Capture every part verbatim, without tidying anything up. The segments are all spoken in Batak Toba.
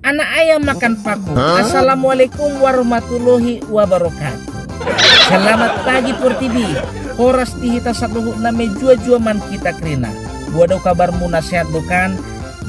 Anak ayam makan paku. Hah? Assalamualaikum warahmatullahi wabarakatuh. Selamat pagi, Portibi. Horas di hita saluhutna, mejuah-juah ma hita kerina. Boha do kabarmuna, sehat do kan?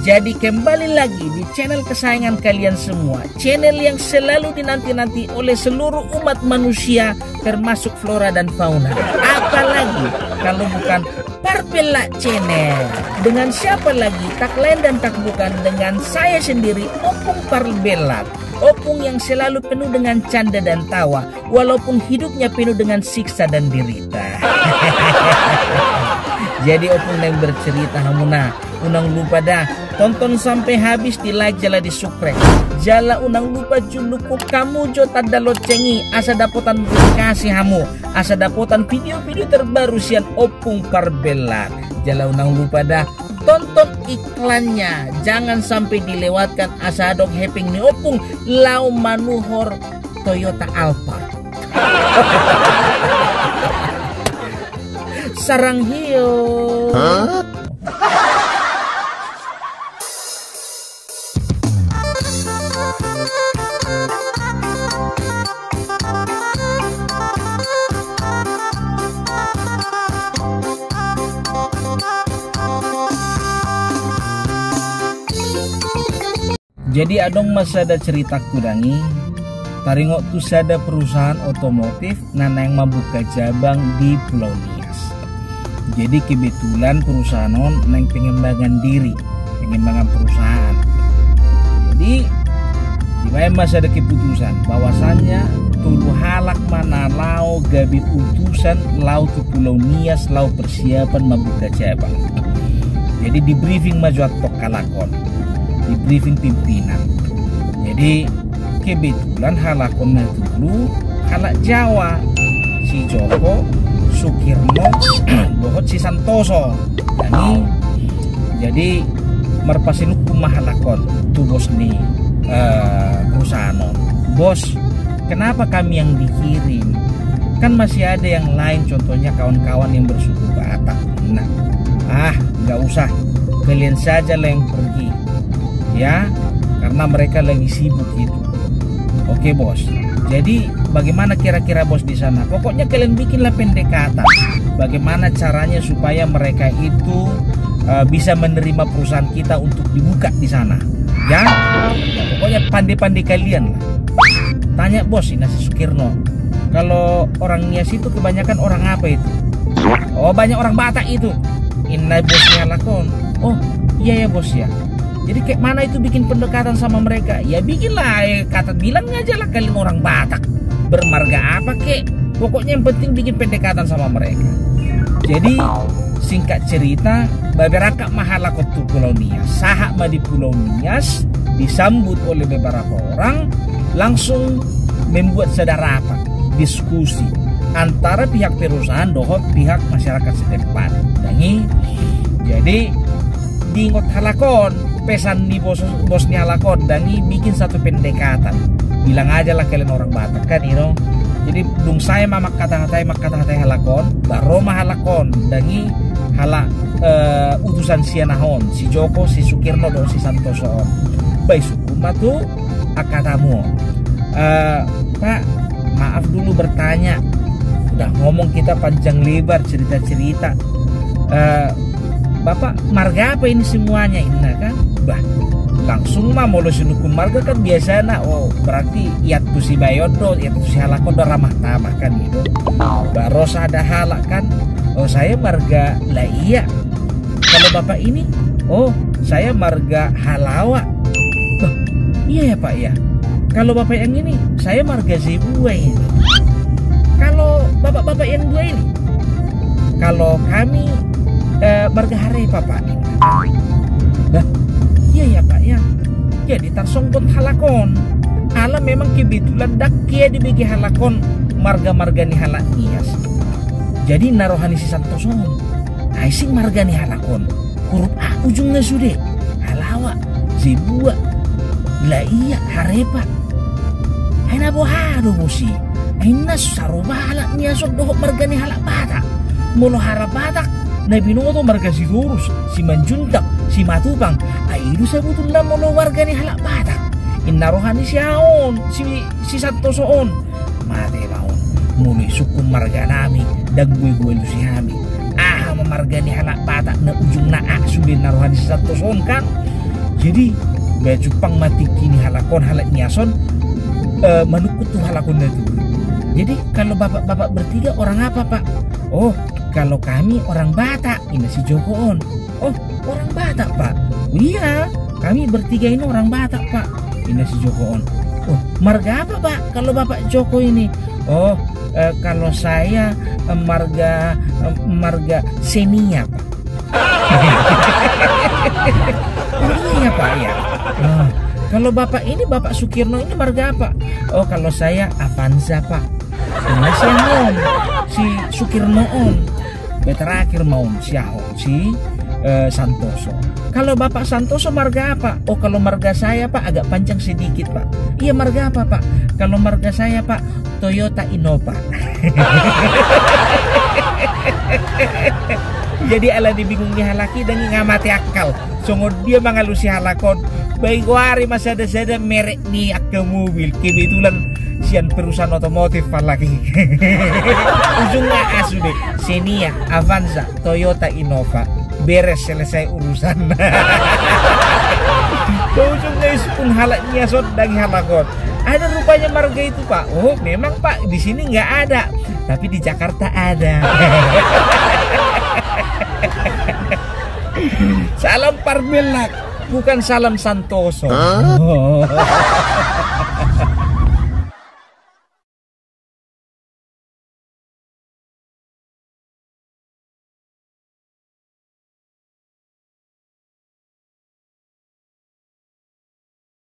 Jadi kembali lagi di channel kesayangan kalian semua, channel yang selalu dinanti-nanti oleh seluruh umat manusia, termasuk flora dan fauna. Apalagi kalau bukan Parbella Channel. Dengan siapa lagi, tak lain dan tak bukan dengan saya sendiri, Opung Parbella. Opung yang selalu penuh dengan canda dan tawa, walaupun hidupnya penuh dengan siksa dan derita. Jadi, Opung naeng bercerita hamuna, unang lupa da tonton sampai habis, di like jala di subscribe. Jala unang lupa julukhon hamu jo tanda lonceng i, asa dapotan notifikasi hamu, asa dapotan video-video terbaru sian Opung Parbella. Jala unang lupa da tonton iklannya, jangan sampai dilewatkan, asa adong hepeng ni Opung laho manuhor Toyota Alphard. Sarang hiot. Hah? Jadi adong ma sada cerita hudang i, taringot tu sada perusahaan otomotif na naeng mambuka cabang di Pulau Nias. Jadi kebetulan perusahaan on naeng pengembangan diri, pengembangan perusahaan. Jadi dibaen ma sada keputusan bahwasannya tolu halak ma na laho gabe utusan laho tu Pulau Nias laho persiapan mambuka cabang. Jadi di briefing ma jo antong halak on, di briefing pimpinan. Jadi kebetulan halak on na tolu halak Jawa, si Joko, Sukirno, dohot si Santoso. Jadi, jadi marpasinungkun ma halak on tu bos ni, eh, perusahaan on. "Bos, kenapa kami yang dikirim? Kan masih ada yang lain, contohnya kawan-kawan yang bersuku Batak." Nah, "Ah, nggak usah, kalian saja lah yang pergi, ya, karena mereka lagi sibuk itu." "Oke, Bos. Jadi bagaimana kira-kira, Bos, di sana?" "Pokoknya kalian bikinlah pendekatan, bagaimana caranya supaya mereka itu, eh, bisa menerima perusahaan kita untuk dibuka di sana, ya. Pokoknya pandai-pandai kalian lah." "Tanya, Bos," ninna si Sukirno, "kalau orang Nias itu kebanyakan orang apa itu?" "Oh, banyak orang Batak itu," ninna bos ni halak on. "Oh, iya ya, Bos, ya. Jadi kayak mana itu bikin pendekatan sama mereka?" "Ya bikinlah, eh, kata bilang aja lah kalian orang Batak. Bermarga apa kek? Pokoknya yang penting bikin pendekatan sama mereka." Jadi singkat cerita, berangkat ma halak on tu Pulau Nias. Sahat ma di Pulau Nias, disambut oleh beberapa orang, langsung membuat sada rapat diskusi antara pihak perusahaan dohot pihak masyarakat setempat. Dang i, jadi diingot halak on pesan ni bos, bos ni halak on, dang i, bikin satu pendekatan. "Bilang aja lah kalian orang Batak," kan i do. Jadi dung sae ma mangkatahatai, mangkatahatai halak on, baru ma halak on, dang i, halak, eh, utusan sian aha on, si Joko, si Sukirno dohot si Santoso on. Ba isungkun ma tu angka tamu on. "Eh, Pak, maaf dulu bertanya. Udah ngomong kita panjang lebar, cerita-cerita. Eh, Bapak marga apa ini semuanya?" ninna kan. Bah, langsung ma molo sinungkun marga kan biasana, "Oh, berarti iantusi bae on do, iantusi halak on do, ramah tamah," kan i do. Baru sada halak kan, "Oh, saya marga Laia." "Kalau Bapak ini?" "Oh, saya marga Halawa." "Loh, iya ya, Pak, ya. Kalau Bapak yang ini?" "Saya marga Zebua ini." "Kalau bapak-bapak yang dua ini?" "Kalau kami, eh, marga Harepa, Pak." "Lah, iya ya, Pak, ya." Jadi tarsonggot halak on. Ala memang kebetulan dang hea dibege halak on marga-marga ni halak Nias. Jadi na roha ni si Santoso on, "Ai sing marga ni halak on huruf A ujungna sude. Halawa, Zebua, Laia, Harepa. Ai na boha do, Bos, i? Ai na sarupa halak Nias on dohot marga ni halak Batak. Molo halak Batak na binoto marga Sitorus, Simanjuntak, Simatupang. Ai i do sabotulna molo marga ni halak Batak. Inna roha ni si aha on, si, si Santoso on. Mate ma on. Mulai sungkun marga nami, ndang boi-boi alusi hami. Aha ma marga ni halak Batak na ujungna asu do inna roha ni si Santoso on kan. Jadi, ba jumpang ma tingki ni halak on, halak Nias on, eh, manungkun tu halak on na tubu. Jadi, kalau bapak-bapak bertiga orang apa, Pak? Oh, kalau kami orang Batak, inna si Joko on. Oh, orang Batak, Pak? Iya, kami bertiga ini orang Batak, Pak, inna si Joko on. Oh, marga apa, Pak, kalau Bapak Joko ini? Oh, eh, kalau saya, eh, marga, eh, marga Senia, Pak. Oh, iya, Pak, ya. Ah, kalau Bapak ini, Bapak Sukirno ini marga apa? Oh, kalau saya Avanza, Pak, inna si aha on, si Sukirno on. Ba terakhir ma on si aha on, si, eh, Santoso. Kalau Bapak Santoso marga apa? Oh, kalau marga saya, Pak, agak panjang sedikit, Pak. Iya, marga apa, Pak? Kalau marga saya, Pak, Toyota Innova. Jadi ala dibingung ni halak i, ndang i nga mate akal. Songon dia mangalusi halak on, ba i goari ma sada-sada merek ni angka mobil, kebetulan sian perusahaan otomotif halak i. Ujungna asu do, Xenia, Avanza, Toyota Innova. Beres, selesai urusan. Ba ujungna i sungkun halak Nias on, ndang i halak on. Ada rupanya marga itu, Pak. Oh, memang, Pak, di sini nggak ada. Tapi di Jakarta ada. Salam Parmellak, bukan salam Santoso. Hah?